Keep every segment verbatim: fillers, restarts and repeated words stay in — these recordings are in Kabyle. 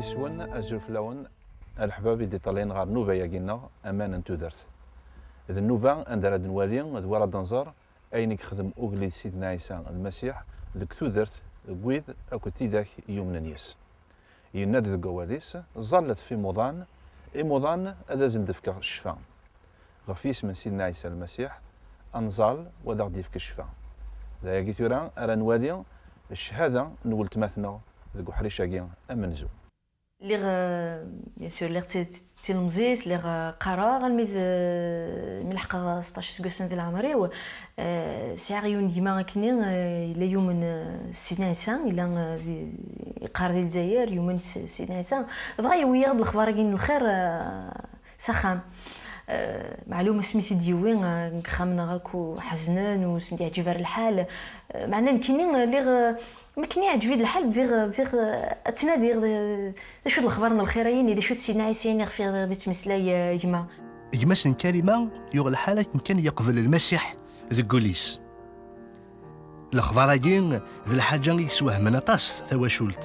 Swen azul fell-awen, a leḥbab i d-iṭalayen ɣer nnuba-agi-nneɣ, Aman n tudert. D nnuba anda ara d-nwali d wara d-nẓer ayen i yexdem ugellid Sidna Ɛisa Lmasiḥ deg tudert, deg wid akked tidak yumnen yes. Yenna-d deg wawal-is: "Ẓallet f imuḍan, imuḍan ad asen-d-fkeɣ ccfa." Ɣef yisem n Sidna Ɛisa Lmasiḥ, ad nẓal, wa ad aɣ-d-yefk ccfa. D ayagi tura ara nwali ccahada n weltma-tneɣ deg uḥric-agi amenzu. Lliɣ, eh, bien sûr, lliɣ d ti-, d tilemẓit, lliɣ, eh, qqareɣ almi d, eh, mi leḥqeɣ seṭṭac iseggasen di leɛmer-iw. Eh, sɛiɣ yiwen n gma akkenni, eh, yella yumen, eh, s Sidna Ɛisa, yella, eh, di, yeqqar di Lezzayer, yumen s Sidna Ɛisa. Dɣa yewwi-yaɣ-d lexbar-agi n lxir, eh, s axxam. Eh, meɛlum asmi t-id-yewwi, eh, deg axxam-nneɣ akk ḥeznen, ur sen-d-yeɛǧib ara lḥal. Eh, meɛna nekkini, eh, lliɣ, eh, mi akken iɛǧeb-iyi-d lḥal, bdiɣ, bdiɣ, eh, ad ttnadiɣ, eh, d acu d lexbar n lxir-ayi-nni, d acu d Sidna Ɛisa-ayi-nni ɣef i d-tettmeslay, eh, gma. Gma-s n Karima yuɣ lḥal akken kan yeqbel Lmasiḥ deg wul-is. Lexbar-agi d lḥaǧa i yeswehmen aṭas tawacult.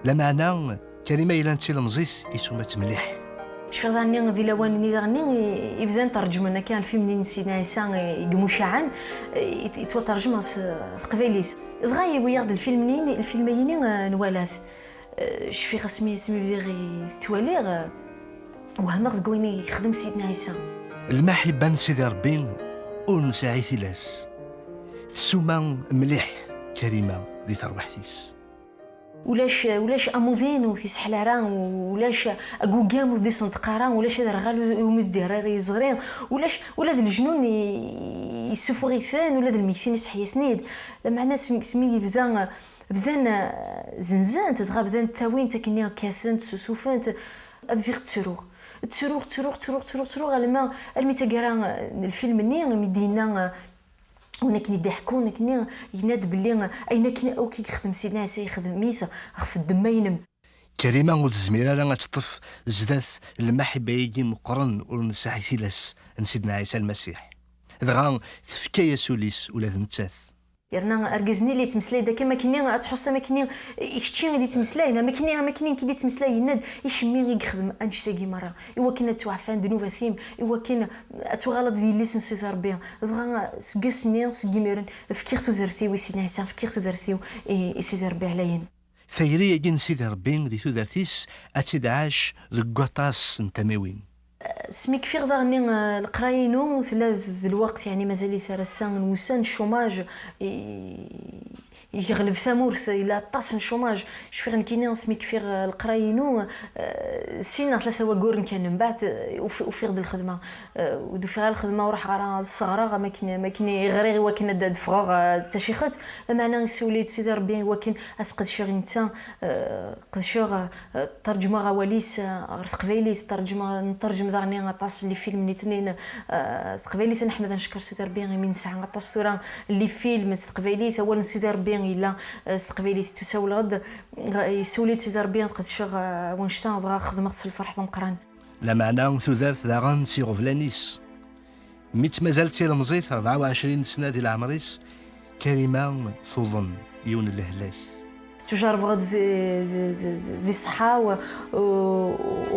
Lameɛna Karima yellan d tilemẓit isumat mliḥ. Cfiɣ daɣen di lawan-nni daɣen i, i bdan ṭerǧmen akka lfilm-nni n Sidna Ɛisa, eh, i imucaɛen, eh, i, yettwaṭerǧem ɣer s teqbaylit. Dɣa yewwi-yaɣ-d lfilm-nni, lfilm-ayi-nni, eh, nwala-t. Eh, cfiɣ asmi, asmi bdiɣ i t-ttwaliɣ, eh, wehmeɣ deg wayen i yexdem Sidna Ɛisa. Lmaḥibba n Sidi Ṛebbi ur nesɛi tilas. Tessuma mliḥ Karima di terwiḥt-is. Ulac, ulac amuḍin ur t-isseḥla ara, ulac agugam ur t-d-isenṭeq ara, ulac aderɣal ur, ur t-d-yerra ara iẓri, ulac, ula d lejnun i, yessufeɣ-iten, ula d lmegtin iseḥya-ten-id. Lameɛna asmi, asmi yebda, bdan, eh, zenzen-t, dɣa bdan ttawin-t akkenni, kkaten-t, ssusufen-t. Bdiɣ ttruɣ. Ttruɣ, ttruɣ, ttruɣ, ttruɣ, ttruɣ, alma, almi taggara, eh, n lfilm-nni, mi d-yenna, eh, win akken i d-iḥekkun, akkenni, yenna-d belli, eh, ayen akken akk i yexdem Sidna Ɛisa, yexdem-it ɣef ddemma-inem. Karima ur tezmir ara ad teṭṭef zdat lmaḥibba-agi meqqren ur nesɛi tilas n Sidna Ɛisa Lmasiḥ. Dɣa tefka-yas ul-is ula d nettat. Yerna argaz-nni la yettmeslay-d akka, am akkenni, ad tḥusseḍ am akkenni, i kečči i d-yettmeslayen, am akkenni, am akkenni nekk i d-yettmeslay, yenna-d: "Icemmi i yexdem annect-agi merra, i wakken ad ttwaɛfan ddnubat-im, i wakken ad tuɣaleḍ d yelli-s n Sidi Ṛebbi." Dɣa seg ass-nni, seg imiren, fkiɣ tudert-iw i Sidna Ɛisa, fkiɣ tudert-iw i, i Sidi Ṛebbi ɛlayen. Tayri-agi n Sidi Ṛebbi di tudert-is ad tt-id-tɛac deg waṭas n tamiwin. Asmi kfiɣ daɣen, eh, leqraya-inu, tella d, d lweqt, yeɛni mazal-it ar ass-a n wussan n chômage, i, i yeɣleb tamurt, yella aṭas n chômage. Cfiɣ nekkini asmi kfiɣ, eh, leqraya-inu, eh, sin neɣ tlata wagguren kan, mbeɛd, eh, ufi-, ufiɣ-d lxedma. Eh, ur d-ufiɣ ara lxedma, ur ruḥeɣ ara ad sseɣreɣ, am akken, am akken i ɣriɣ i wakken ad, ad ffɣeɣ, eh, d tacixet. Lameɛna isawel-iyi-d Sidi Ṛebbi i wakken ad sqedceɣ i netta, eh, qedceɣ, eh, ṭerǧmeɣ awal-is, eh, ɣer teqbaylit, ṭerǧmeɣ, nṭerǧem daɣen aṭas n lifilm nitnin, eh, s teqbaylit. Ad neḥmed ad neckeṛ Sidi Ṛebbi imi nesɛa aṭas tura n lifilm s teqbaylit. Awal n Sidi Ṛebbi yella, eh, s teqbaylit, ittusawel-aɣ-d, eh, isawel-iyi-d Sidi Ṛebbi ad qedceɣ, eh, wanect-a, dɣa xedmeɣ-tt s lferḥ d ameqqran. Lameɛna tudert daɣen s iɣeblan-is. Mi tt-mazal d tilemẓit, rebɛa u ɛecrin sna di leɛmer-is, Karima tuḍen yiwen n lehlak. Ttujerrbeɣ-d di, di, di, di, di ṣṣeḥḥa, u, u,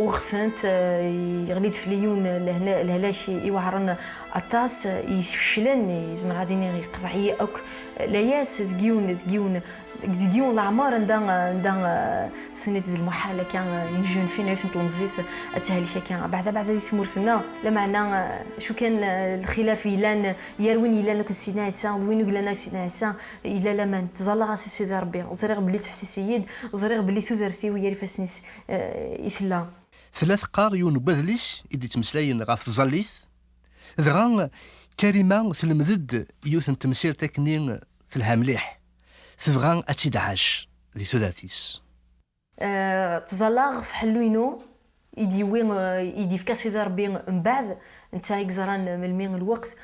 uɣeɣ-tent, eh, yeɣli-d fell-i yiwen n lehna-, lehlak i, iweɛren aṭas, yesfeclen, yezmer ad iniɣ yeqḍeɛ-iyi akk layas deg yiwen, deg yiwen, deg, deg yiwen leɛmer anda, anda, eh, s-tenniḍ d lmuḥal akka, eh, une jeune fille, yiwet n tlemẓit, ad tehlek akka, abeɛda, abeɛda di tmurt-nneɣ. Lameɛna, eh, acu kan, eh, lxilaf yellan, gar win yellan akked Sidna Ɛisa d win ur yellan akked Sidna Ɛisa, yella laman. Ttẓallaɣ-as i Sidi Ṛebbi. Ẓriɣ belli ttḥessis-iyi-d, ẓriɣ belli tudert-iw gar ifassen-is, eh, i tella. Tella teqqar yiwen n wadlis i d-yettmeslayen ɣef tẓallit. Dɣa Karima telmed-d yiwet n temsirt akkenni telha mliḥ. Tebɣa ad tt-id-tɛac di tudert-is. Eh, ttẓallaɣ ɣef ḥellu-inu i d-yewwi, eh, i d-yefka Sidi Ṛebbi mbeɛd, netta i yeẓran melmi lweqt.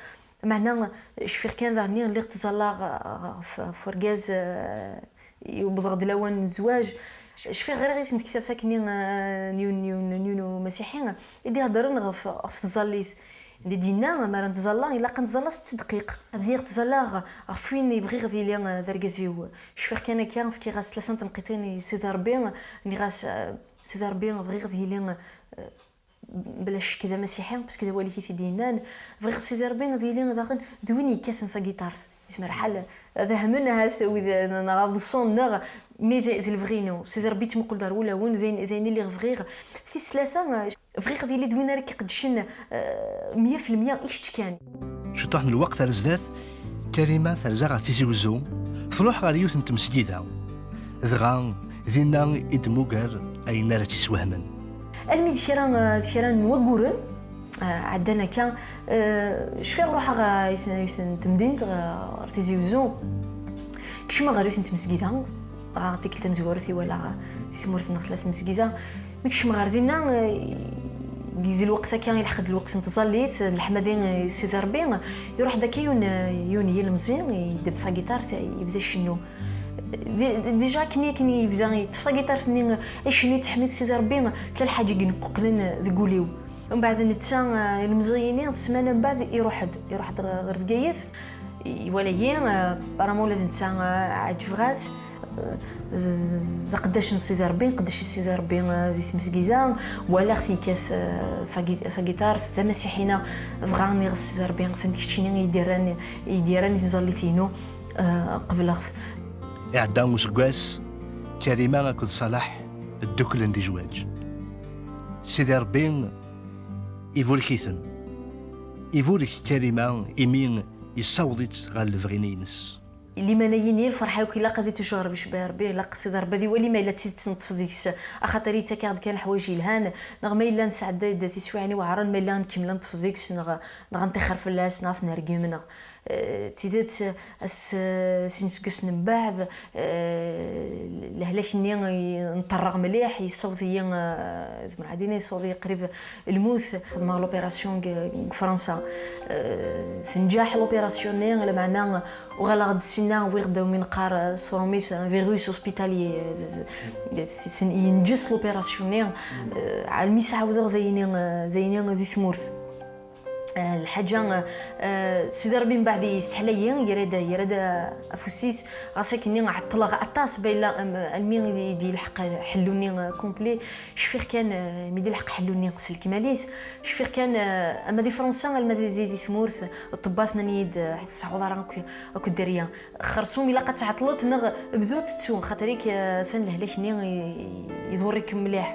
Meɛna cfiɣ kan daɣen lliɣ ttẓallaɣ, eh, ɣef, ɣef urgaz, eh, yewweḍ-aɣ-d lawan n zzwaǧ. Cfiɣ ɣriɣ yiwet n tektabt akkenni, eh, n yiwen, n yiwen, n yiwen umasiḥi i d-iheddren ɣef, ɣef tẓallit. Di dinna, mi ara nettẓalla, ilaq ad nettẓalla s ttedqiq. Bdiɣ ttẓallaɣ ɣef win i bɣiɣ ad yili d argaz-iw. Cfiɣ kan akka, fkiɣ-as tlata n tenqiṭin i Sidi Ṛebbi, nniɣ-as, "Sidi Ṛebbi, bɣiɣ ad yili, eh, bla ccek d amasiḥi, parce que d awal-ik i t-id-yennan. Bɣiɣ Sidi Ṛebbi ad yili daɣen d win yekkaten tagiṭart." Yezmer lḥal ad ahmen ahat wid neɣ ad ḍsen, neɣ mi d, d lebɣi-inu. Sidi Ṛebbi yettmuqul-d ɣer wulawen, d ayen, d ayen i lliɣ bɣiɣ. Tis tlata, eh, bɣiɣ ad yili d win ara k-iqeddcen, eh, mya fi lmya i kečč kan. Ciṭuḥ n lweqt ar zdat, Karima terza ɣer Tizi Wezzu, truḥ ɣer yiwet n tmesgida. Dɣa, dinna i d-temmuger ayen ara tt-iswehmen. Almi d kra, d kra n wagguren, eh, ɛeddan akka, eh, cfiɣ ruḥeɣ ɣer yiwet n temdint, ɣer, ɣer Tizi Wezzu. Kecmeɣ ɣer yiwet n tmesgida, dɣa tikkelt tamezwarut i walaɣ di tmurt-nneɣ tella tmesgida. Mi kecmeɣ ɣer dinna, eh, di lweqt akka, ilḥeq-d lweqt n tẓallit, leḥmadi i Sidi Ṛebbi, iruḥ-d akka yiwen, yiwen yilemẓi, ideb tagiṭart, yebda icennu. Di-, déjà akken, akken yebda yeṭṭef tagiṭart-nni, icennu yettḥemmid Sidi Ṛebbi, tella lḥaǧa i yenquqlen deg wul-iw. Mbeɛd netta, eh, ilemẓi-yini, ssmana mbeɛd iruḥ-d, iruḥ-d ɣer, ɣer Bgayet, iwala-yi, eh, apparemment ula d netta, eh, ɛeǧbeɣ-as, eh, eh, d aqeddac n Sidi Ṛebbi, nqeddec i Sidi Ṛebbi, eh, di tmesgida, walaɣ-t yekkat, eh, tagi-, tagiṭart, d amasiḥi neɣ, dɣa nniɣ-as Sidi Ṛebbi, atan d keččini i yi-d-yerran, i yi-d-yerran i tẓallit-inu, eh, qebleɣ-t. Iɛedda useggas, Karima akked Ṣalaḥ dduklen di zzwaǧ. Sidi Ṛebbi iburek-iten. Iburek Karima imi yessaweḍ-itt ɣer lebɣi-ines. Liman-agi-nni, lferḥ akk ilaq ad ittucɣer bicebbaɛ Ṛebbi, ilaq Sidi Ṛebbi ad iwali ma yella d tidet neṭṭef deg-s, axaṭer yettak-aɣ-d kan leḥwayeǧ yelhan, neɣ ma yella nesɛedday-d tiswiɛin iweɛṛen, ma yella nkemmel ad neṭṭef deg-s, neɣ, neɣ ad nṭixxer fell-as, neɣ ad t-nergem, neɣ, eh, d tidet, ass, eh, sin iseggasen mbeɛd, eh, lehlak-nni i nṭerreɣ mliḥ, yessaweḍ-iyi, eh, zemreɣ ad iniɣ yessaweḍ-iyi qrib lmut. Xedmeɣ l'opération deg, deg Fransa. Eh, tenǧaḥ l'opération-nni, lameɛna uɣaleɣ-d ssinna, wwiɣ-d ayen i neqqar, eh, s trumit, un virus hospitalier. Eh, yenǧes l'opération-nni. Eh, almi s-ɛawdeɣ d ayen, eh, d ayen di tmurt. Eh, lḥaǧa, eh, Sidi Ṛebbi mbeɛd yesseḥla-yi, yerra-d, yerra-d afus-is, ɣas akkenni ɛeṭṭleɣ aṭas, bayla, em, almi i d-yelḥeq ḥellu-nni, eh, complet. Cfiɣ kan, eh, mi d-yelḥeq ḥellu-nni s lekmal-is, cfiɣ kan, eh, ama di Fransa, alma di, di, di tmurt, ṭṭebba tennan-iyi-d, eh, ur tseɛɛuḍ ara akk, akk dderya. Xersum ilaq ad tɛeṭṭleḍ, neɣ bdu tettu, xaṭer-ik, eh, atan lehlak-nni i, i, iḍurr-ikem mliḥ.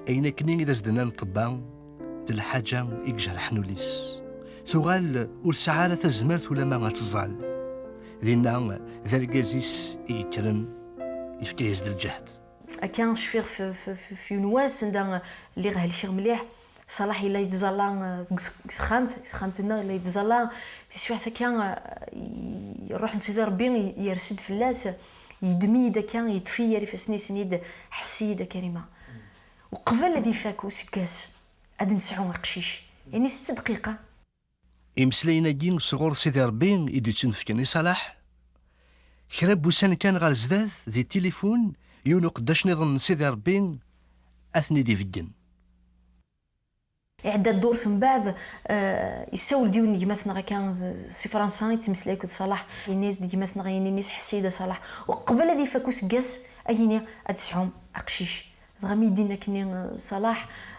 Ayen akkenni i d as-d-nnan ṭṭebba, d lḥaǧa i ijerḥen ul-is. Tuɣal ur tesɛi ara tazmert ulamma ad teẓẓal. Dinna, d argaz-is i yekkren, yefka-yas-d lǧehd. Akka cfiɣ f, f, f, f yiwen wass anda lliɣ helkeɣ mliḥ, Ṣalaḥ yella yettẓalla, eh, deg utex-, deg texxamt, deg texxamt-nneɣ yella yettẓalla. Taswiɛt akka, eh, i-, ṛṛuḥ n Sidi Ṛebbi i-, yers-d fell-as, yeddem-iyi-d akka, yeṭṭef-iyi ar ifassen-is, yenna-yi-d, "Ḥess-iyi-d a Karima." Uqbel ad ifak useggas, ad nesɛu aqcic. Ini s ttedqiqa. Imeslayen-agi sɣur Sidi Ṛebbi i d-yettunefken i Ṣalaḥ, kra n wussan kan ɣer zdat, di tilifun, yiwen uqeddac niḍen n Sidi Ṛebbi ad ten-id-ibeggen. Iɛedda ddurt mbeɛd, eh, yessawel-d yiwen n gma-tneɣ akka, s-, si Fransa, yettmeslay akked Ṣalaḥ. Yenna-yas-d gma-tneɣ ayen-nni, "Ḥess-iyi-d a Ṣalaḥ, uqbel ad ifak useggas, agini ad tesɛum aqcic." Dɣa mi d-yenna akkenni, eh, Ṣalaḥ,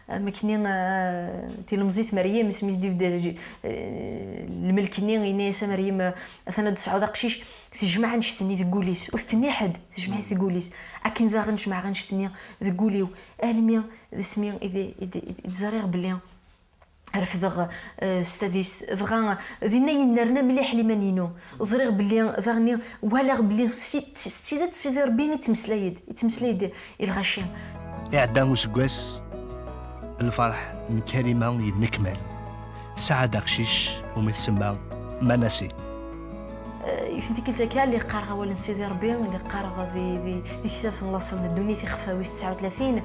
eh, am akkenni, eh, tilemẓit Meryem, asmi i s-d-ibder, eh, lmelk-nni, yenna-yas a Meryem, eh, "Atan ad d-tesɛuḍ aqcic." Tejmeɛ annect-nni deg wul-is, ur t-tenni ḥedd, tejmeɛ-it deg wul-is. Akken daɣen jemɛeɣ annect-nni deg wul-iw, almi d asmi i d, i d, i d, i d-ẓriɣ belli refdeɣ, eh, s tadist, dɣa dinna yennerna mliḥ liman-inu. Ẓriɣ belli daɣen, walaɣ belli s, s, s tidet Sidi Ṛebbi ittmeslay-d, ittmeslay-d i lɣaci. Iɛedda useggas, lferḥ n Karima yennekmal. Tesɛa-d aqcic umi tsemma Manassi. Eh, yiwet n tikkelt akka, lliɣ qqareɣ awal n Sidi Ṛebbi, lliɣ qqareɣ di, di, di tektabt n laṣel n ddunit, ixef wis tesɛa u tlatin,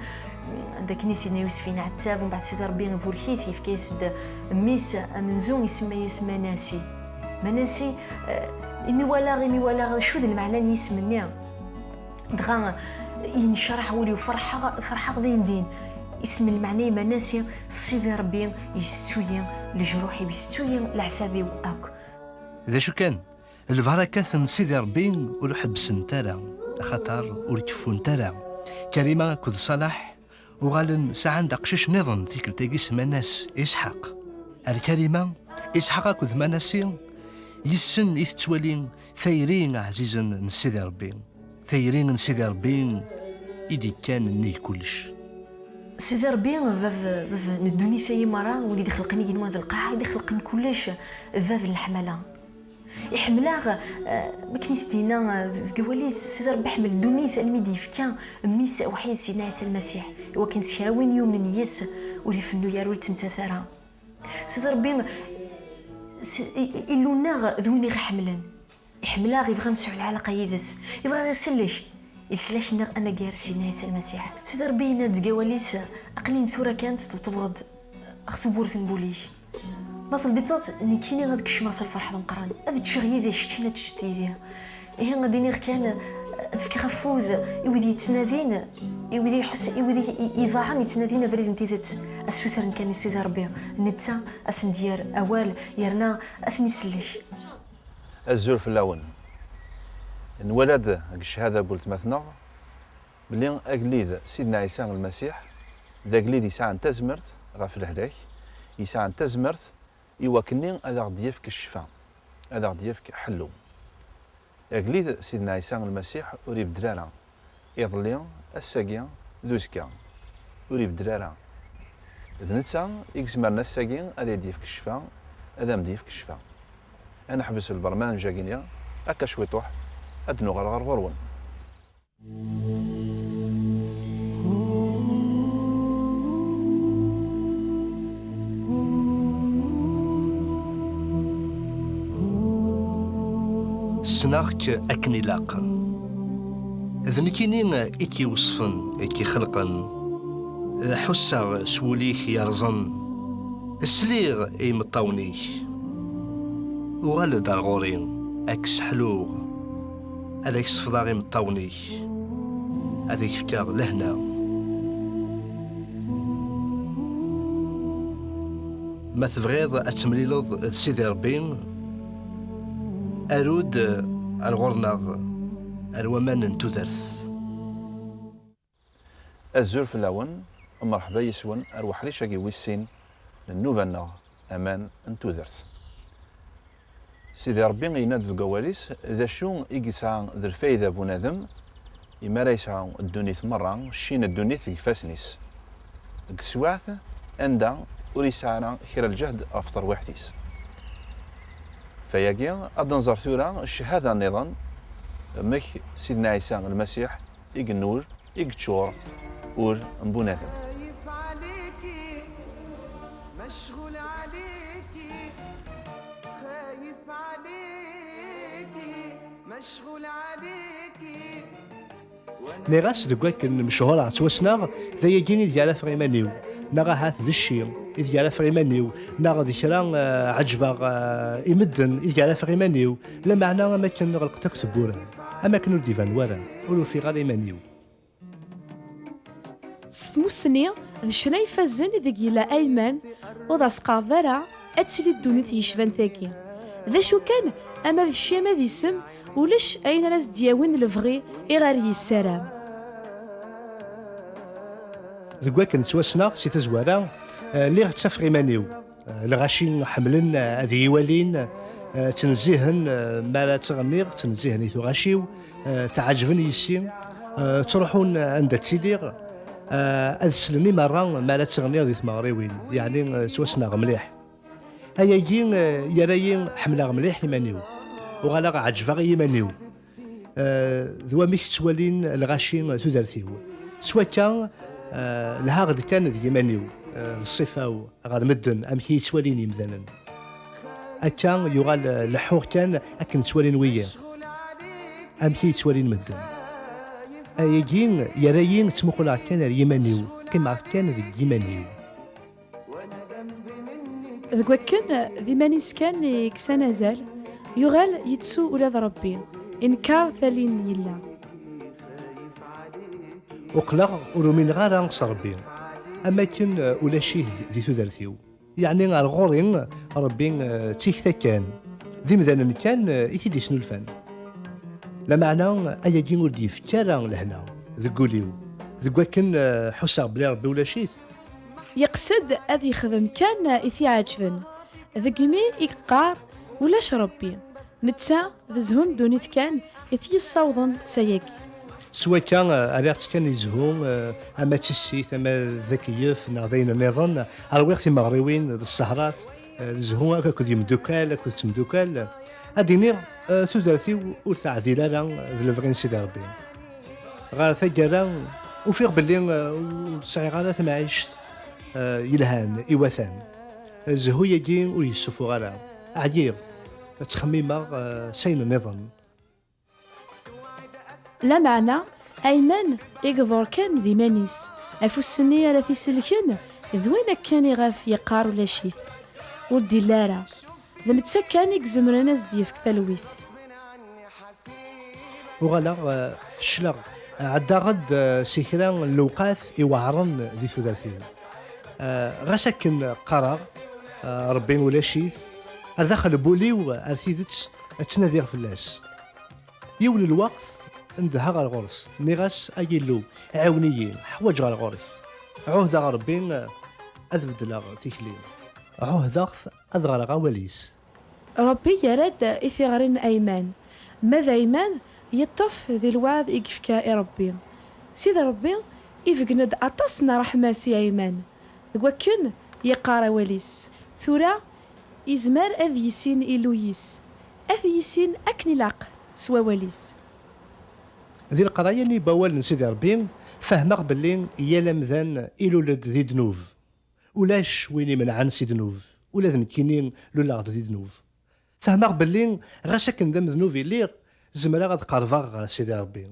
anda akken i Sidna Yusef yenɛettab, umbeɛd Sidi Ṛebbi iburek-it, yefka-yas-d mmi-s amenzu, isemma-yas Manassi. Manassi, eh, imi walaɣ, imi walaɣ acu d lmeɛna n yisem-nni. Dɣa, yennecraḥ wul-iw, ferḥeɣ, ferḥeɣ din din. Isem lmeɛna-s Manassi, Sidi Ṛebbi yessettu-yi, Leǧruḥ-iw isettu-yi leɛtab-iw akk. D acu kan, lbarakat n Sidi Ṛebbi ur ḥebbsent ara, axaṭer ur keffunt ara. Karima akked Ṣalaḥ uɣalen sɛan-d aqcic nniḍen tikkelt-agi semman-as Isḥaq. Ar Karima, Isḥaq akked Manasi, yes-sen i tettwali tayri ɛzizen n Sidi Ṛebbi. Tayri n Sidi Ṛebbi i d-ikkan nnig kullec. Sidi Ṛebbi, bab, bab n ddunit-agi merra, win i d-ixelqen igenwan d lqaɛa, i d-ixelqen kullec, d bab n leḥmala. Iḥemmel-aɣ, eh, akken i t-d-yenna, eh, deg wawal-is, Sidi Ṛebbi iḥemmel ddunit almi d-yefka mmi-s awḥid, Sidna Ɛisa Lmasiḥ, i wakken s kra win yumnen yis ur ifennu ara, ur ittemtat ara. Sidi Ṛebbi, s-, i-, i-, Illu-nneɣ d win i ɣ-iḥemmlen. Iḥemmel-aɣ, yebɣa ad nesɛu lɛalaqa yid-s. Yebɣa ad aɣ-isellek. I leslak-nneɣ anagar Sidna Ɛisa Lmasiḥ. Sidi Ṛebbi yenna-d deg awal-is, aql-in tura kan teṭṭebṭbeḍ ɣer tewwurt n wul-ik. Ma teldiḍ-tt, nekkini ad kecmeɣ s lferḥ d ameqqran. Ad ččeɣ yid-k, keččini ad teččeḍ yid-i. Ihi ad iniɣ kan, ad fkeɣ afud i wid yettnadin, i wid iḥuss, i wid i, i, iḍaɛen yettnadin abrid n tidet. Ad sutren kan i Sidi Ṛebbi. Netta ad sen-d-yerr awal, yerna ad ten-isellek. Azul fell-awen. Nwala-d deg ccahada n weltma-tneɣ belli agellid Sidna Ɛisa Lmasiḥ d agellid yesɛan tazmert ɣef lehlak, yesɛan tazmert i wakken ad aɣ-d-yefk ccfa, ad aɣ-d-yefk ḥellu. Agellid Sidna Ɛisa Lmasiḥ ur ibeddel ara. Iḍelli, ass-agi, d uzekka, ur ibeddel ara. D netta i izemren ass-agi ad iyi-d-yefk ccfa, ad am-d-yefk ccfa. Ad neḥbes lbermanej-agi-nni akka cwiṭuḥ, ad d-nuɣal ɣer ɣur-wen. Ssneɣ-k akken ilaq. D nekkini i k-iweṣfen, i k-ixelqen. Ḥusseɣ s wul-ik yerẓen. Sliɣ i imeṭṭawen-ik. Uɣal-d ar ɣur-i, ad k-sseḥluɣ. Ad ak-sefḍeɣ imeṭṭawen-ik. Ad ak-fkeɣ lehna. Ma tebɣiḍ ad temlileḍ d Sidi Ṛebbi, aru-d ar ɣur-neɣ, ar waman n tudert. Azul fell-awen, mreḥba yes-wen ar weḥric-agi wis sin n nnuba-nneɣ, aman n tudert. Sidi Ṛebbi yenna-d deg wawal-is d acu i yesɛa d lfayda bunadem imi ara yesɛu ddunit merra, cci n ddunit deg ifassen-is, deg teswiɛt anda ur yesɛi ara kra lǧehd ɣef terwiḥt-is. Fayagi, ad nẓer tura ccahada nniḍen, amek Sidna Ɛisa Lmasiḥ i yennul, i yeččur ul n bunadem. خايف عليكي، مشغول عليكي، خايف عليكي، مشغول عليكي. Nniɣ-as deg wakken mechureɣ ttwassneɣ, d ayagi ideg ara afeɣ iman-iw, neɣ ahat d cci ideg ara afeɣ iman-iw, neɣ d kra, eh, ɛeǧbeɣ, eh, i medden ideg ara afeɣ iman-iw, lameɛna am akken ɣelqent akk tewwura, am akken ur d-iban wara, ur ufiɣ ara iman-iw. S tmussni d ccna ifazen ideg yella Ayman, ur d as-qqareḍ ara ad tili ddunit yecban tagi. D acu kan, ama d cci ama d isem, ulac ayen ara s-d-yawin lebɣi i ɣer yessaram. Deg wakken ttwassneɣ si tazwara, eh, lliɣ ttafeɣ iman-iw. Eh, lɣaci ḥemmlen, eh, ad iyi-walin, eh, ttnezzihen, eh, mi ara ttɣenniɣ, ttnezzihen i tuɣac-iw, eh, tɛeǧben yis-i, eh, ttruḥun anda ttiliɣ, eh, ad slen i merra mi ara ttɣenniɣ di tmeɣriwin, yeɛni, eh, ttwassneɣ mliḥ. Ayagi, eh, yerra-yi ḥemmleɣ mliḥ iman-iw, uɣaleɣ ɛeǧbeɣ i yiman-iw. Eh, d wamek ttwalin lɣaci tudert-iw. S wakka, eh, lhaɣ-d kan deg yiman-iw, eh, d ṣṣifa-w ɣer medden, amek i yi-ttwalin yimdanen. Akka yuɣal, eh, leḥḥuɣ kan akken ttwalin wiyiḍ, amek i yi-ttwalin medden. Ayagi yerra-yi ttmuquleɣ kan ar yiman-iw, qqimeɣ kan deg yiman-iw. Deg wakken d iman-is kan i yekksan azal, yuɣal yettu ula d Ṛebbi, inker talli n yella. Uqleɣ ur umineɣ ara s Ṛebbi, am akken ulac-it di tudert-iw. Yeɛni ar ɣur-i, Ṛebbi, eh, d tikta kan, d imdanen kan, eh, i t-id-isnulfan. Lameɛna ayagi ur d-yefki ara lehna deg wul-iw, deg wakken, eh, ḥusseɣ belli Ṛebbi ulac-it. Yeqsed ad yexdem kan i t-iɛeǧben, degmi i yeqqar ulac Ṛebbi. Netta d zzhu n ddunit kan i t-yessawḍen s ayagi. S wakka, eh, rriɣ-tt kan i zzhu, eh, ama d tissit, ama d akeyyef, neɣ d ayen nniḍen, ṛwiɣ timeɣriwin d ṣṣehrat, eh, d zzhu akk akked yemdukal, akked temdukal. Ad d-iniɣ, eh, tudert-iw ur teɛdil ara d lebɣi n Sidi Ṛebbi. Ɣer taggara, ufiɣ belli, eh, ur sɛiɣ ara tamɛict, eh, yelhan, iwatan. Zzhu-yagi ur yessufuɣ ara. Ɛyiɣ, ttxemmimeɣ, eh, s ayen nniḍen. Lameɛna, Ayman i iḍur kan d iman-is. Afus-nni ara t-iselken, d win akken iɣef yeqqar ulac-it. Ur d-illi ara. D netta kan i izemren ad s-d-yefk talwit. Uɣaleɣ, eh, fecleɣ. Ɛeddaɣ-d, eh, si kra n lewqat iweɛren di tudert-iw. Eh, ɣas akken qqareɣ, eh, Ṛebbi ulac-it, ar daxel n wul-iw, ar tidet, ttnadiɣ fell-as. Yiwen n lweqt, ndehheɣ ar ɣur-s, nniɣ-as: "Ay Illu, ɛiwen-iyi, ḥwaǧeɣ ar ɣur-k." Ɛuhdeɣ Ṛebbi, eh, ad beddleɣ tikli. Ɛuhdeɣ-t ad ɣreɣ awal-is. Ṛebbi yerra-d i tiɣri n Ayman. Ma d Ayman, yeṭṭef di lweɛd i yefka i Ṛebbi. Sidi Ṛebbi ibeggen-d aṭas n ṛṛeḥma si Ayman, deg wakken yeqqar awal-is. Tura, izmer ad yissin Illu-is, ad t-yissin akken ilaq s wawal-is. Di leqraya-nni n wawal n Sidi Ṛebbi, fehmeɣ belli yal amdan ilul-d di ddnub. Ulac win imenɛen si ddnub. Ula d nekkini luleɣ-d di ddnub. Fehmeɣ belli ɣas akken d amednub i lliɣ, zemreɣ ad qerbeɣ ɣer Sidi Ṛebbi,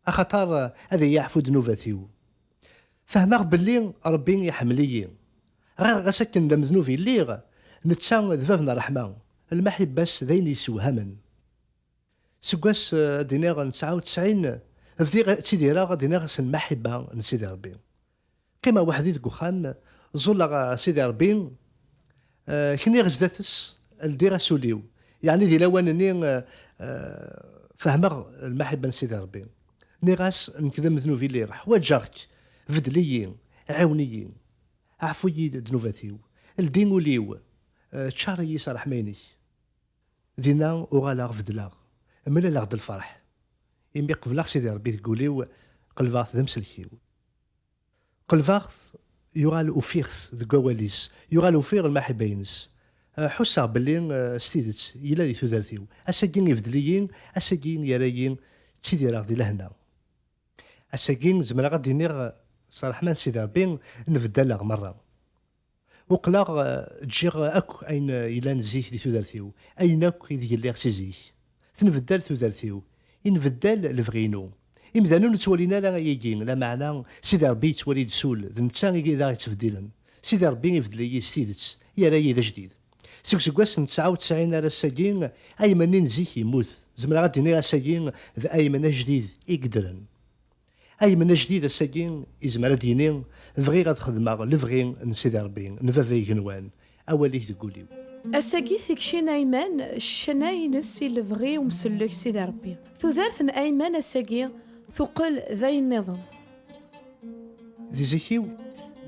axaṭer ad iyi-yeɛfu ddnubat-iw. Fehmeɣ belli Ṛebbi iḥemmel-iyi. Ɣer ɣas akken d amednub i lliɣ, netta d bab n ṛṛeḥma, lmaḥibba-s d ayen yessewhamen. Seg wass, eh, ad d-iniɣ n tesɛa u tesɛin, bdiɣ ttidireɣ, ad d-iniɣ, s lmaḥibba n Sidi Ṛebbi. Qqimeɣ weḥd-i deg uxxam, ẓulleɣ, eh, Sidi Ṛebbi, eh, kniɣ zdat-s, ldiɣ-as ul-iw. Yeɛni di lawan-nni, eh, eh, fehmeɣ lmaḥibba n Sidi Ṛebbi. Nniɣ-as: "Nekk d amednub i lliɣ, ḥwaǧeɣ-k, beddel-iyi, ɛiwen-iyi, ɛfu-yi-d ddnubat-iw, ldi ul-iw, eh, ččar-iyi s ṛṛeḥma-inek." Dinna uɣaleɣ bedleɣ, mlaleɣ-d lferḥ. Imi qebleɣ Sidi Ṛebbi deg wul-iw, qelbeɣ-t d amsellek-iw. Qelbeɣ-t, yuɣal ufiɣ-t deg wawal-is, yuɣal ufiɣ lmaḥibba-ines. Eh, ḥusseɣ belli, eh, s tidet yella di tudert-iw. Ass-agi ibeddel-iyi, ass-agi yerra-yi ttidireɣ di lehna. Ass-agi, zemreɣ ad d-iniɣ, s ṛṛeḥma n Sidi Ṛebbi, nbeddaleɣ merra. Uqleɣ, eh, ǧǧiɣ akk ayen yellan zik di tudert-iw, ayen akk ideg lliɣ si zik. Tenbeddal tudert-iw, inbeddal lebɣi-inu. Imdanen ur ttwalin ara ayagi, lameɛna Sidi Ṛebbi yettwali-d s ul, d netta i d aɣ-yettbeddilen. Sidi Ṛebbi ibeddel-iyi s tidet, yerra-yi d ajdid. Seg useggas n tesɛa u tesɛin ar ass-agi, Ayman-nni n zik yemmut. Zemreɣ ad d-iniɣ ass-agi d Ayman ajdid i yeddren. Ayman ajdid ass-agi izmer ad d-yini: "Bɣiɣ ad xedmeɣ lebɣi n Sidi Ṛebbi, n Baba igenwan, awal-ik deg wul-iw." Ass-agi, tikci n Ayman, ccna-ines i lebɣi umsellek Sidi Ṛebbi. Tudert n Ayman ass-agi tuqel d ayen nniḍen. Di zik-iw,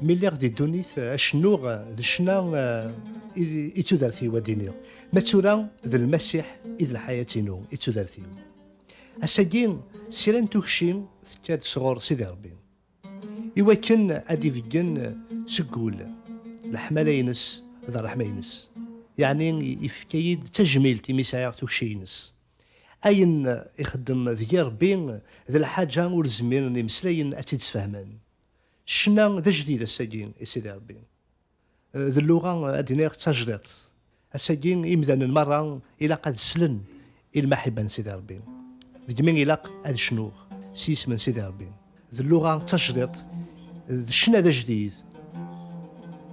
mi lliɣ di ddunit, acennu d ccna, eh, i, i tudert-iw, ad d-iniɣ. Ma d tura, d Lmasiḥ i d lḥayat-inu, i tudert-iw. Ass-agi, s kra n tukci tekka-d sɣur Sidi Ṛebbi, iwakken ad d-ibeggen seg wul leḥmala-ines d ṛṛeḥma-ines. Yeɛni, ifka-yi-d tajmilt imi sɛiɣ tukci-ines. Ayen ixeddem deg-i Ṛebbi d lḥaǧa ur zmiren imeslayen ad tt-id-sfehmen. Ccna d ajdid ass-agi i Sidi Ṛebbi. D lluɣa, ad d-iniɣ, d tajdiṭ. Ass-agi, imdanen merra ilaq ad slen i lmaḥibba n Sidi Ṛebbi. Degmi ilaq ad cnuɣ s yisem n Sidi Ṛebbi. D lluɣa d tajdiṭ, d ccna d ajdid.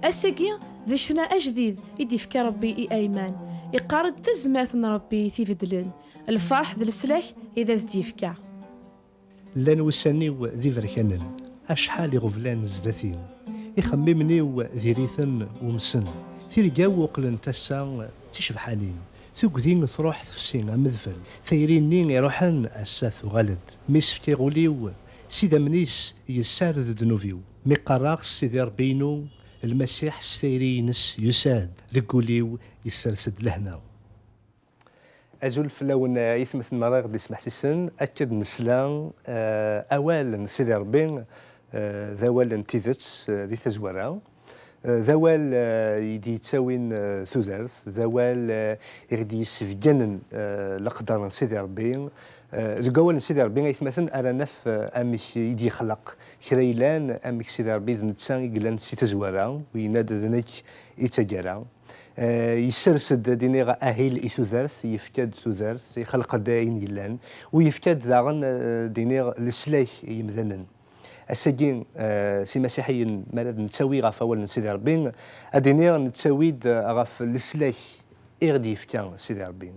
Ass-agi, d ccna ajdid i d-ifka Ṛebbi i Ayman. Iqqar-d tazmert n Ṛebbi i t-ibeddlen. Lferḥ d leslak i d as-d-yefka. Llan wussan-iw d iberkanen, acḥal iɣeblan zdat-i. Ixemmimen-iw diri-ten umsen, Tirga-w uqlent ass-a d ticebḥanin. Tugdi truḥ tefsi am udfel. Tayri-nni iruḥen ass-a tuɣal-d. Mi s-fkiɣ ul-iw s idammen-is yessared ddnub-iw. Mi qqareɣ s Sidi Ṛebbi-inu, Lmasiḥ s tayri-ines yusa-d. Deg wul-iw yessers-d lehna. Azul fell-awen, eh, aytmaten merra i ɣ-d-ismeḥsisen. Akka d-nesla, eh, awal n Sidi Ṛebbi, eh, d awal n tidet, eh, di tazwara. Eh, d awal, eh, i d-yettawin, eh, tudert, d awal, eh, i ɣ-d-yessebganen, eh, leqder n Sidi Ṛebbi. Eh, deg awal n Sidi Ṛebbi, aytmaten, ara naf, eh, amek i d-yexleq kra yellan, amek Sidi Ṛebbi d netta i yellan si tazwara, u yenna-d: "D nekk i d taggara." Eh, yessers-d, ad iniɣ, ahil i tudert, yefka-d tudert, ixleq-d ayen yellan, u yefka-d daɣen, eh, ad iniɣ, leslak i yimdanen. Ass-agi, eh, s imasiḥiyen, mi ara d-nettawi ɣef wawal n Sidi Ṛebbi, ad iniɣ nettawi-d, eh, ɣef leslak i ɣ-d-yefka Sidi Ṛebbi.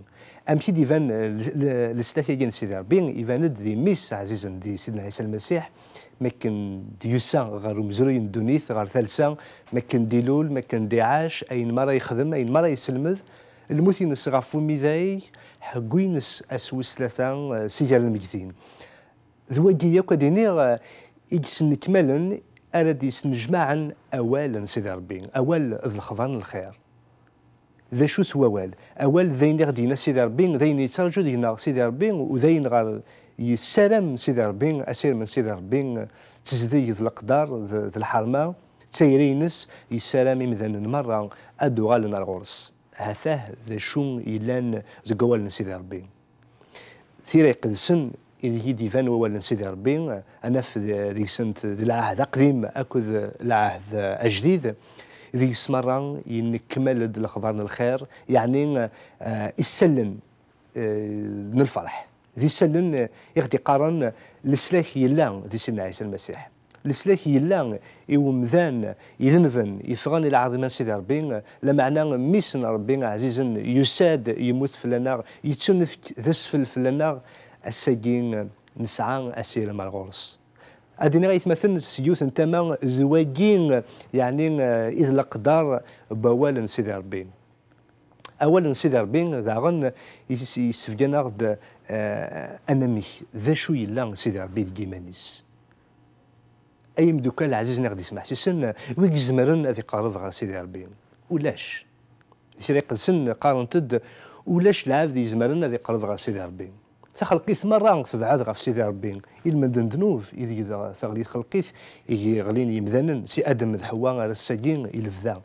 Amek i d-iban, eh, le-, le-, leslak-agi n Sidi Ṛebbi? Iban-d di mmi-s ɛzizen, di Sidna Ɛisa Lmasiḥ, mi akken d-yusa ɣer umezruy n ddunit, ɣer talsa, mi akken d-ilul, mi akken d-iɛac, ayen mi ara yexdem, ayen mi ara yesselmed, lmut-ines ɣef umidag, ḥeggu-ines ass wis tlata, eh, si gar lmegtin. D wagi yakk, ad iniɣ, eh, i yesnekmalen, ara d-yesnejmaɛen awal n Sidi Ṛebbi, awal d lexbar n lxir. D acu-t wawal? Awal d ayen i ɣ-d-yenna Sidi Ṛebbi, d ayen yettraǧu deg-neɣ Sidi Ṛebbi, u d ayen ɣer yessaram Sidi Ṛebbi, asirem n Sidi Ṛebbi, tezdeg d leqder d, d lḥerma, d tayri-ines, yessaram imdanen merra ad d-uɣalen ar ɣur-s. Hatah d acu yellan deg wawal n Sidi Ṛebbi. Tira iqedsen, ideg i d-iban wawal n Sidi Ṛebbi, ad naf d-, deg-sent d lɛahd aqdim akked lɛahd ajdid, deg-s merra yennekmal-d lexbar n lxir, yeɛni, eh, isallen, eh, n lferḥ. D isallen, eh, i ɣ-d-iqqaren leslak yella di Sidna Ɛisa Lmasiḥ. Leslak yella i umdan idenben, yeffɣen i lɛaḍima n Sidi Ṛebbi, lameɛna Mmi-s n Ṛebbi ɛzizen yusa-d, yemmut fell-aneɣ, yettunefk d asfel fell-aneɣ, ass-agi nesɛa asirem ar ɣur-s. Ad d-iniɣ aytmaten, s yiwet n tama, d wagi, yeɛni, eh, i d leqder n wawal n Sidi Ṛebbi. Awal n Sidi Ṛebbi daɣen yes-, yessebgan-aɣ-d, eh, anamek, d acu yella Sidi Ṛebbi deg yiman-is. Ay imeddukal ɛzizen i ɣ-d-ismeḥsisen, wi izemren ad iqerreb ɣer Sidi Ṛebbi? Ulac. Di Tira Iqedsen qqarent-d: "Ulac lɛebd izemren ad iqerreb ɣer Sidi Ṛebbi." Taxelqit merra tebɛed ɣef Sidi Ṛebbi, ilmend n ddnub ideg d-, teɣli txelqit, i ɣlin yimdanen, si Adem d Ḥewwa ar ass-agi i lebda.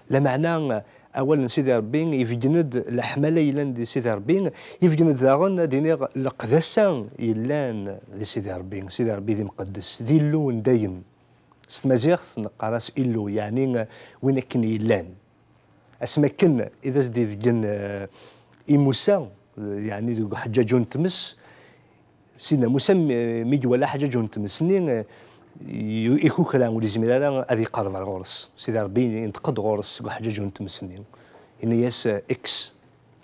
Lameɛna, awal n Sidi Ṛebbi ibeggen-d leḥmala yellan di Sidi Ṛebbi, ibeggen-d daɣen, ad iniɣ, leqdasa yellan di Sidi Ṛebbi. Sidi Ṛebbi d imqeddes, d Illu n dayem. S tmaziɣt neqqar-as Illu, yeɛni win akken yellan. Asmi akken i d as-d-ibeggen, eh, i Musa, eh, yeɛni deg uḥeǧǧaǧu n tmes, Sidna Musa mi, mi iwala aḥeǧǧaǧu n tmes-nni, eh, yu-, ikukra, ur yezmir ara ad iqerreb ar ɣur-s. Sidi Ṛebbi yenṭeq-d ɣur-s seg uḥeǧǧaǧu n tmes-nni. Yenna-yas, eh, "Kkes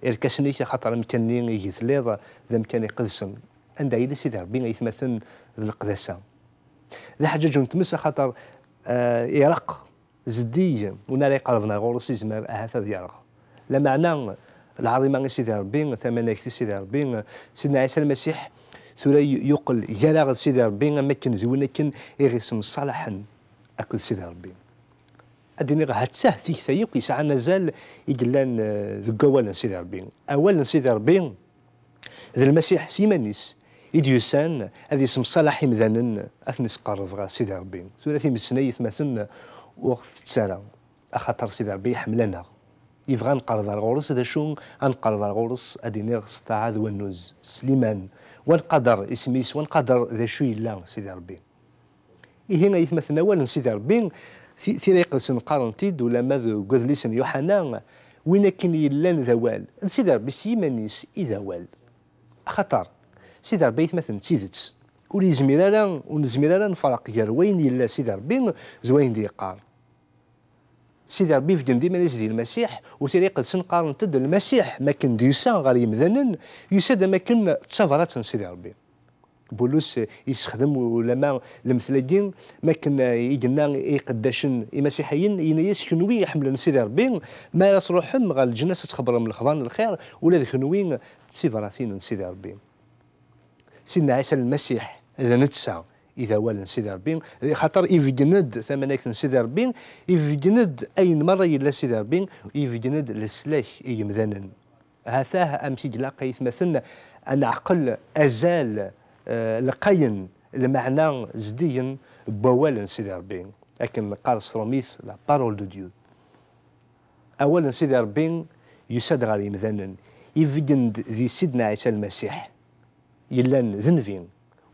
irkasen-ik, axaṭer amkan-nni ideg telliḍ d amkan iqedsen." Anda yella Sidi Ṛebbi, aytmaten, d leqdasa. D aḥeǧǧaǧu n tmes, axaṭer, eh, ireqq. Zeddig, win ara iqerben ar ɣur-s izmer ahat ad yerɣ. Lameɛna, lɛaḍima i Sidi Ṛebbi, tamanegt i Sidi Ṛebbi, Sidna Ɛisa Lmasiḥ, tura yu-, yuqel gar-aɣ d Sidi Ṛebbi, am akken d win akken i ɣ-issemṣalaḥen akked Sidi Ṛebbi. Ad d-iniɣ, hattah tikta yakk yesɛan azal i yellan, eh, deg wawal n Sidi Ṛebbi. Awal n Sidi Ṛebbi, d Lmasiḥ s yiman-is i d-yusan ad yessemṣalaḥ imdanen, ad ten-isqerreb ɣer Sidi Ṛebbi. Tura times-nni, aytmaten, ur ɣ-tettara, axaṭer Sidi Ṛebbi iḥemmel-aneɣ. Yebɣa ad nqerreb ar ɣur-s, d acu ad nqerreb ar ɣur-s, ad iniɣ s ṭṭaɛa d wannuz, s liman, wa nqader isem-is, wa nqader d acu yella Sidi Ṛebbi. Ihi, aytmaten, awal n Sidi Ṛebbi, ti-, Tira Iqedsen qqarent-id, ulamma deg wedlis n Yuḥana, win akken yellan d awal, d Sidi Ṛebbi s yiman-is i d awal. Axaṭer Sidi Ṛebbi, aytmaten, d tidet. Ur yezmir ara, ur nezmir ara ad nferq gar wayen yella Sidi Ṛebbi d wayen d-yeqqar. Sidi Ṛebbi ibeggen-d iman-is di Lmasiḥ, u Tira Iqedsen qqarent-d Lmasiḥ, mi akken d-yusa ɣer yemdanen, yusa-d am akken d tabrat n Sidi Ṛebbi. Bulus yessexdem ulama lemtel-agi, mi akken i yenna i iqeddacen imasiḥiyen, yenna-yas: "Kenwi iḥemmlen Sidi Ṛebbi, mi ara tṛuḥem ɣer leǧnas ad txebbṛem lexbaṛ n lxiṛ, ula d kenwi d tibratin n Sidi Ṛebbi." Sidna Ɛisa Lmasiḥ d netta i d awal n Sidi Ṛebbi, xaṭer ibeggen-d tamanegt n Sidi Ṛebbi, ibeggen-d ayen meṛṛa yella Sidi Ṛebbi, ibeggen-d leslak i yemdanen. Ha-t-ah amek i ilaq, ay atmaten, ad neɛqel azal, eh, lqayen, lmeɛna zeddigen n wawal n Sidi Ṛebbi. Akken neqqar s tṛumit, la parole de Dieu. Awal n Sidi Ṛebbi yusa-d ɣer yemdanen, ibeggen-d di Sidna Ɛisa Lmasiḥ. Yellan d nnbi,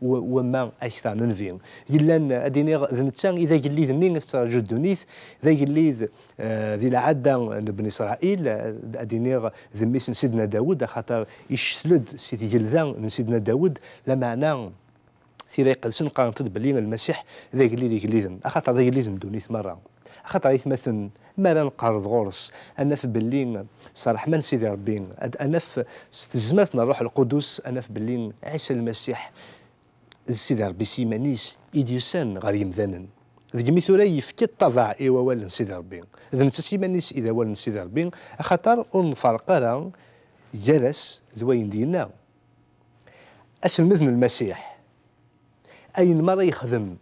w-, wamma akteṛ n nnbi. Yellan, ad iniɣ, d netta i d agellid-nni i tettṛaǧu ddunit, d agellid, eh, di lɛadda n Bni Isṛayil, eh, ad iniɣ d mmi-s n Sidna Dawed, axaṭer ictel-d si tgelda n Sidna Dawed, lameɛna Tira Iqedsen qqarent-d belli Lmasiḥ d agellid igelliden, axaṭer d agellid n ddunit merra. Axaṭer, ay atmaten, mi ara nqerreb ɣur-s, ad naf belli s ṛṛeḥma n Sidi Ṛebbi, ad, ad naf s tezmert n Ṛṛuḥ Lqudus, ad naf belli Ɛisa Lmasiḥ d Sidi Ṛebbi s yiman-is i d-yusan ɣer yemdanen. Degmi tura yefka ṭṭabeɛ i wawal n Sidi Ṛebbi. D netta s yiman-is i d awal n Sidi Ṛebbi, axaṭer ur nferreq ara gar-as d wayen d-yenna. Aselmed n Lmasiḥ, ayen meṛṛa yexdem,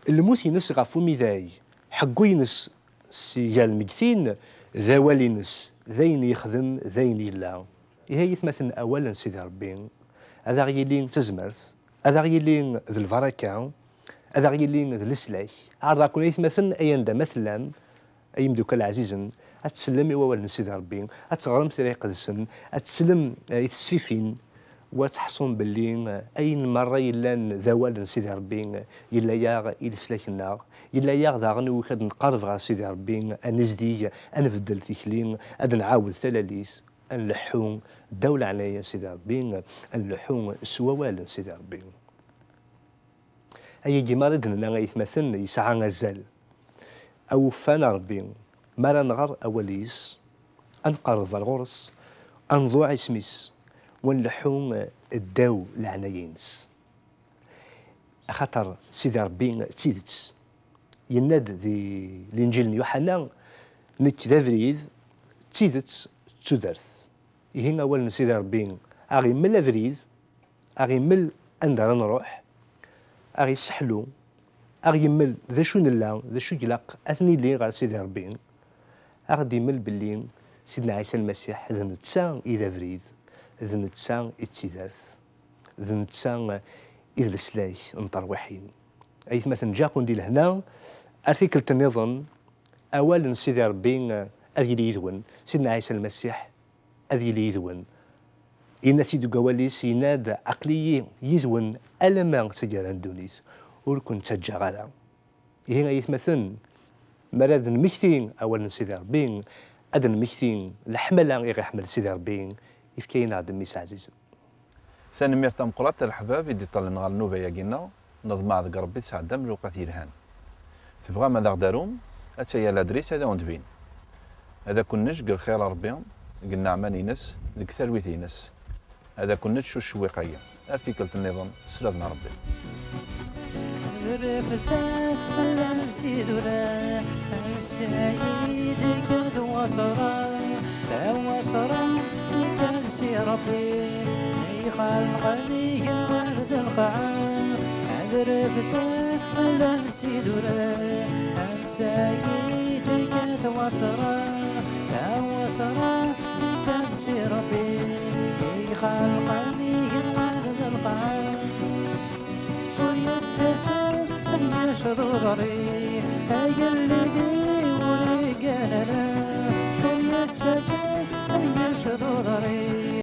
lmut-ines ɣef umidag, ḥeggu-ines si gar lmegtin, d awal-ines, d ayen yexdem, d ayen yella. Ihi ay atmaten, awal n Sidi Ṛebbi ad aɣ-yili d tazmert, ad aɣ-yili d lbaraka, ad aɣ-yili d leslak. Ɛerḍeɣ-ken ay atmaten, ay anda ma tellam, ay imeddukal ɛzizen, ad tsellem i wawal n Sidi Ṛebbi, ad teɣrem Tira Iqedsen, ad teslem, eh, i tesfifin, u ad teḥṣum belli, eh, ayen meṛṛa yellan d awal n Sidi Ṛebbi, eh, yella-yaɣ i leslak-nneɣ, yella-yaɣ daɣen i wamek ad nqerreb ɣer Sidi Ṛebbi, ad nezdig, ad nbeddel tikli, ad nɛawed talalit, ad nleḥḥu ddaw leɛnaya n Sidi Ṛebbi, ad nleḥḥu s wawal n Sidi Ṛebbi. Ayagi meṛṛa i d-nenna, ay atmaten, yesɛa azal. Awufan a Ṛebbi, mi ara nɣer awal-is, ad nqerreb ar ɣur-s, ad nḍuɛ isem-is, u ad nleḥḥu ddaw leɛnaya-ines. Axaṭer Sidi Ṛebbi d tidet. Yenna-d di Linǧil n Yuḥenna: "Nekk d abrid, d tidet, d tudert." Ihi awal n Sidi Ṛebbi aɣ-immel abrid, aɣ-immel anda ara nruḥ, aɣ-isseḥlu, aɣ-immel d acu nella, d acu i ilaq ad t-nili ɣer Sidi Ṛebbi, aɣ-d-immel belli Sidna Ɛisa Lmasiḥ d netta i d abrid, d netta i d tidert, d netta i d leslak n terwiḥin. Ay atmaten, ǧǧiɣ-ken di lehna, ar tikkelt nniḍen, awal n Sidi Ṛebbi ad yili yid-wen, Sidna Ɛisa Lmasiḥ ad yili yid-wen. Yenna-t-id deg wawal-is, yenna-d: "Aql-iyi yid-wen alamma d taggara n ddunit, ur ken-ttaǧǧaɣ ara." Ihi ay atmaten, mi ara d-nmekti awal n Sidi Ṛebbi, ad d-nmekti leḥmala i ɣ-iḥemmel Sidi Ṛebbi, ifka-yi-neɣ-d mmi-s ɛzizen. Tanemmirt tameqqrant a leḥbab i d-iṭallen ɣer nnuba-agi-nneɣ, neḍmeɛ deg Ṛebbi tesɛeddam lewqat yelhan. Tebɣam ad aɣ-d-tarum? Attaya ladris ad awen-d-bin. Ad akun-nejj deg lxir a Ṛebbi, deg nneɛma-ines, deg talwit-ines. Ad akun-nejj s ucewwiq-agi. Ar tikkelt nniḍen, s lad n Ṛebbi. Refdet fell-am s idurar, ansa i d-ikkat wasra, d awasra i d-ikkat si Ṛebbi, ixelqen igenwan d lqaɛa. Ad refdet fell-am s idurar, ansa i d-ikkat wasra, d awasra i d-ikkat si Ṛebbi, ixelqen igenwan d lqaɛa. Ur yettafat mmac d uḍri, agelli